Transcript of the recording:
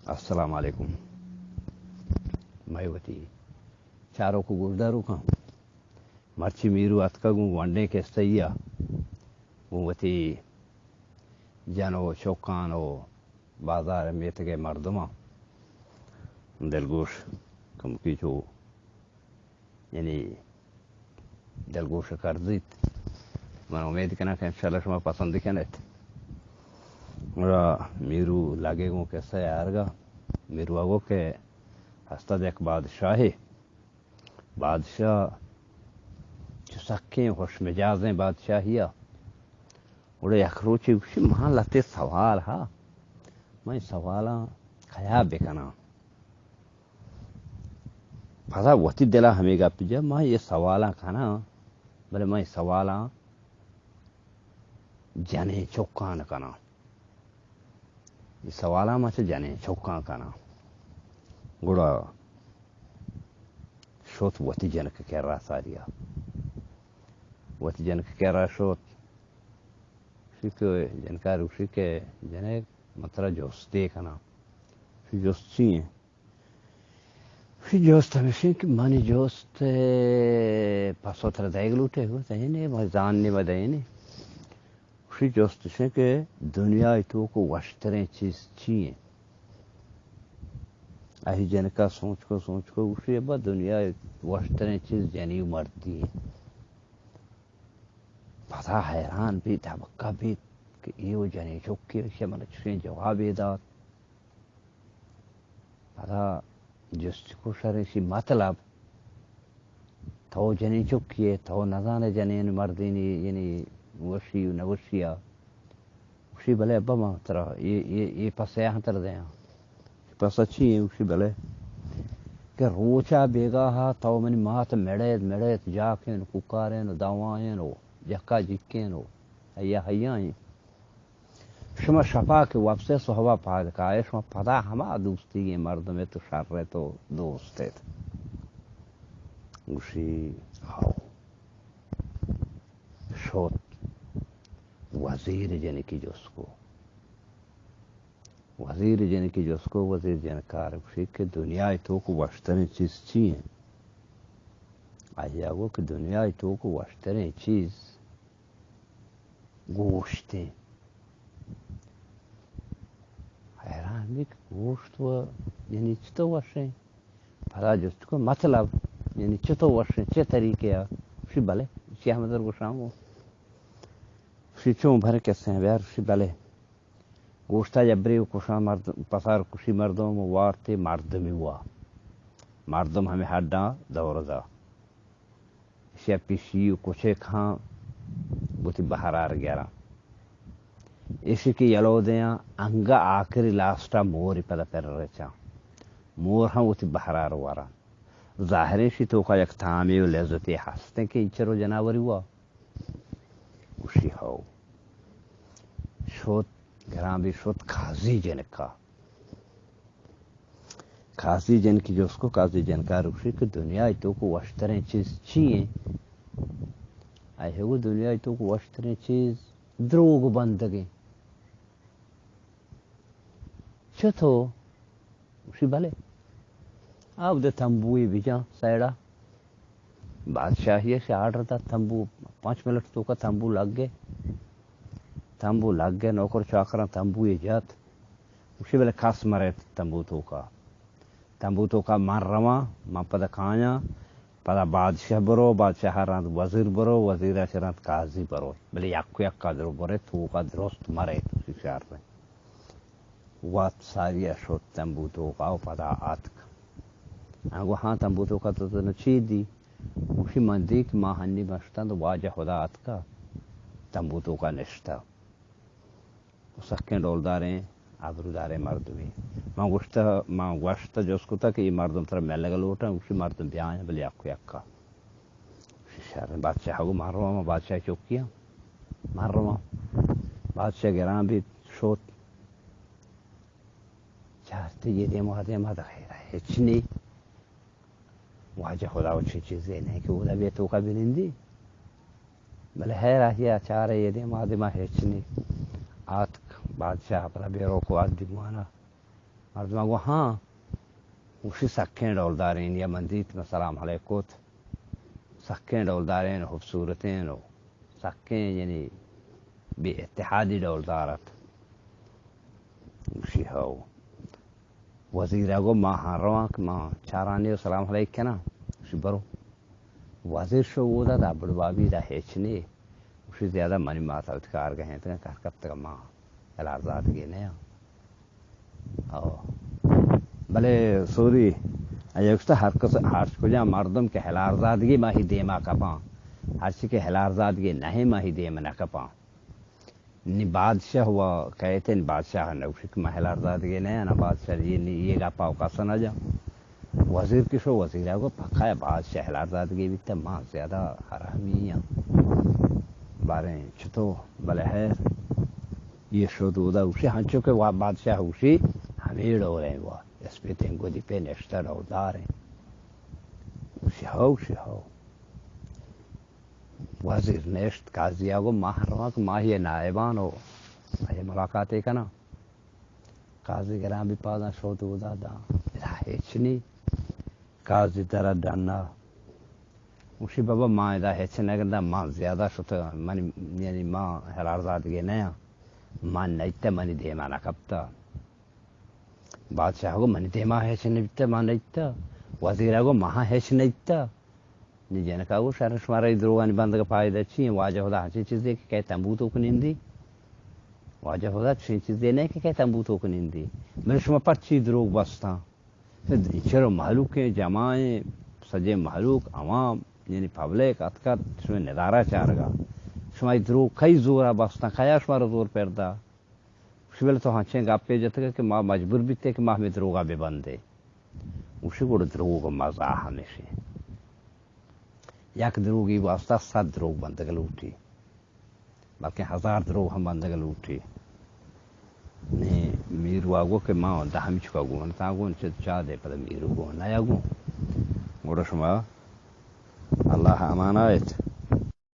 السلام علیکم۔ مئے وتی چاروک و گوشداروکاں، مرچی میرو اتکگ گوں گونڈیں کسہ ءَ، گوں وتی جن و چکان و بازار میتگ ءِ مردماں۔ دلگوش کمکی چو، یعنی دلگوش کرزیت۔ من امید کناں کہ انشاءاللہ شما پسند کنیت۔ گڑا میرو لگے گوں کسہ آرگا۔ میرو ءَ گو کہ ہستاد یک بادشاہے، بادشاہ چو سکیں خوش مجازیں بادشاہی ءَ۔ گڑا یک روچے گوشی، من لہتے سوال ہا، من سوالاں کیا بکناں؟ پدا وتی دل ءَ ہمے گپ جت، من اے سوالاں کناں، بلے من اے سوالاں جنیں چکاں نہ کناں۔ اے سوالاں من چہ جنیں چکاں کناں۔ گڑا شت وتی جنک ءِ کرا ساری ءَ۔ وتی جنک ءِ کرا شت۔ گوشی کہ جنکا گوشی کہ جنک، من ترا جستے کناں۔ گوشی جست چی ایں؟ گوشی جست ہمیش ایں کہ منی جست ءِ پسو ترا دئیگ لوٹے؟ گوشت دئینے، من زاننی ما دئینے۔ گوشی جست اش ایں کہ دنیا ءِ توک وشتریں چیز چی ایں؟ آئی جنکا سوچ کو، سوچ کو، گوشی ابا دنیا ءِ وشتریں چیز جنی و مردی ایں۔ پدا حیران بیت، ہبکہ بیت کہ اے و جنیں چکے، ایشی من چشیں جوابے دات۔ پدا جست کو شر ایشی مطلب، تو جنیں چکے ئے، تو نزانے جنین مردینی یعنی وشی و نوشی ءَ۔ گوشی بلے ابا من ترا اے، اے، اے پسہ ءَ ہم ترا دیاں۔ پسہ چی ایں؟ گوشی بلے کہ روچا بیگاہا تو منی مات مڑیت، مڑیت، جاکین، کوکارین و دوائین و جکا جکین و ایا ہیائیں۔ شما شپا کہ وپسے سہبا پاد کائے، شما پدا ہما دوستیگیں مردم ات و شر ات و دوست ات۔ گوشی ہاو۔ شت وزیر جنکی جست کو۔ وزیر جنکی جست کو، وزیر جنکار گوشی کہ دنیا ءِ توک وشتریں چیز چی ایں؟ آئی ءَ گو کہ دنیا ءِ توک وشتریں چیز گوشت ایں۔ حیران بی کہ گوشت و یعنی چطور وش ایں؟ پدا جست کو مطلب یعنی چطور وش ایں، چہ طریقے ءَ؟ گوشی بلے، چی ہم در گوشاں گو۔ گوشی چون بھر کسے بیار؟ گوشی بلے۔ گوشتا جبری و کشاں مردم، پسار کشی مردم و وارتی مردمی وا۔ مردم ہمے ہڈاں دور دا۔ ایشی ءَ پیشی و کچک ہاں وتی بہرار گراں۔ ایشی کہ یلو دیاں انگہ آخری لاسٹا موری پدا پر رچاں۔ مور ہم وتی بہرار وراں۔ ظاہریں ایشی توکا یک تامے و لذتے ہستیں کہ انچر و جناوری وا۔ گوشی ہو۔ شت، گران بی شت قاضی جنکا۔ قاضی جنکی جست کو، قاضی جنکار گوشی کہ دنیا ءِ توک وشتریں چیز چی ایں؟ آئی ءَ گو دنیا ءِ توک وشتریں چیز دروگ بندگیں۔ چتو؟ گوشی بلے۔ آ اود ءَ تمبوئے بجاں سائیڈا۔ بادشاہی ءَ آرڈر دات تمبو، پنچ منٹ توکا تمبو لگ گئے۔ تمبو لگ گئے، نوکر چاکراں تمبوئے جت۔ گوشی بلے کس مریت تمبو توکا۔ تمبو توکا من رواں، من پدا کایاں، پدا بادشاہ برو، بادشاہ ءَ رند وزیر برو، وزیر ءَ چہ رند قاضی برو، بلے یک یک ءَ درو برے، توکا درست مرے، تو شر۔ وت ساری ءَ شت تمبو توکا و پدا آتک۔ آ گو ہاں تمبو توکا تو، تو نہ چی دی؟ گوشی من دی کہ ما ہنی مشتند واجہ خدا آتکا تمبو توکا نشتا۔ و سکیں ڈولداریں، آبروداریں مردمے۔ من گوشتہ، من گوشتہ، جست کتہ کہ اے مردم ترا ملگ لوٹاں، گوشی مردم بیاین، بلے یک یکا۔ گوشی شر، بادشاہ گو من رواں، من بادشاہ چکی آں، من رواں۔ بادشاہ گران بیت، شت۔ چارتی یہ دیما دیما دخیرہ، ہچ نی۔ واجہ خدا و چی چیزے نہ کہ اودا بے توکا بنندی۔ بلے حیر آہیا چارے یہ دیما دیما ہچ نی۔ آتک بادشاہ پدا بے روکو آت دیوانا۔ مردم گو ہاں، گوشی سکیں ڈولداریں، یا من دیت، من سلام علیک کت، سکیں ڈولداریں، خوبصورتیں و سکیں، یعنی بے اتحادی ڈولدار ات۔ گوشی ہو۔ وزیر ء گو ما ہاں رواں کہ ما چارانی و سلام علیک کناں۔ گوشی برو۔ وزیر شو اودا، دا بڑ بابی دا ہچ نے۔ گوشی زیادہ منی مات التکار گہینتگاں، کار کپتگ ما ہلار زادگی نیاں۔ او۔ بلے سوری، آئی گوشتہ ہر کس، ہر کجا مردم کہ ہلار زادگی ماہی دیما کپاں، ہرچی کہ ہلار زادگی نہیں ماہی دیم نہ کپاں۔ نی بادشاہ و کہتے نی بادشاہ نہ گوشی کہ ما ہلار زادگی نہیں، نہ بادشاہ یہ نی، یہ گپا و کس نہ جا۔ وزیر کی شو، وزیر کو پکا ہے بادشاہ ہلار زادگی بیتا، ما زیادہ حرامی ہیں۔ باریں چتو، بلے ہے۔ یہ شد اودا گوشی، ہنچو کہ وا بادشاہ گوشی، ہمیں ڈولیں وا، اسپیتیں گودی پہ نشتہ ڈولداریں۔ گوشی ہو، گوشی ہو۔ وزیر نشت، قاضی آگو ماہ رواں کہ ماہ یہ نائبان ہو، یہ ملاقاتے کنا۔ قاضی گران بی پاداں شد اودا داں، ادا ہچ نی۔ قاضی در ڈنا۔ گوشی بابا ما ادا ہچ نگنداں، ما زیادہ شت، من، یعنی ما ہلار زادگی نیاں، ما نیتہ، منی دیما نکپتہ۔ بادشاہ گو منی دیما ہچ نبیتہ، ما نیتہ۔ وزیر گو ماہا ہچ نیتہ۔ نی جنکا گو شر، شمارا ای دروگانی بندگ فائدہ چی ہیں؟ واجہ خدا ہنچیں چیزے کہ کئے تمبو توک نندی۔ واجہ خدا چین چیزے نہیں کہ کئے تمبو توک نندی۔ من شما پر چی دروگ بستاں؟ چرو مہلوکیں جماعیں، سجیں مہلوک، عوام، یعنی پبلک اتکت شمئے ندارہ چارگا۔ شما ای دروگ کئی زورا بستاں، کیا شمارا زور پر دا؟ گوشی بلے تو ہنچیں گپے جتگ کہ ما مجبور بیتے کہ ما ہمیں دروگا ببندے۔ گوشی گڑا دروگ مزاح ہمیشیں۔ یک دروگی واسطہ صد دروگ بندگ لوٹی۔ بلکیں ہزار دروگ ہم بندگ لوٹی۔ نی میرو آگو کہ ما دہمی چکا گون تا گون چہ چا دے پدا میرو گون نیا گون۔ گڑا شما اللہ امان آیت۔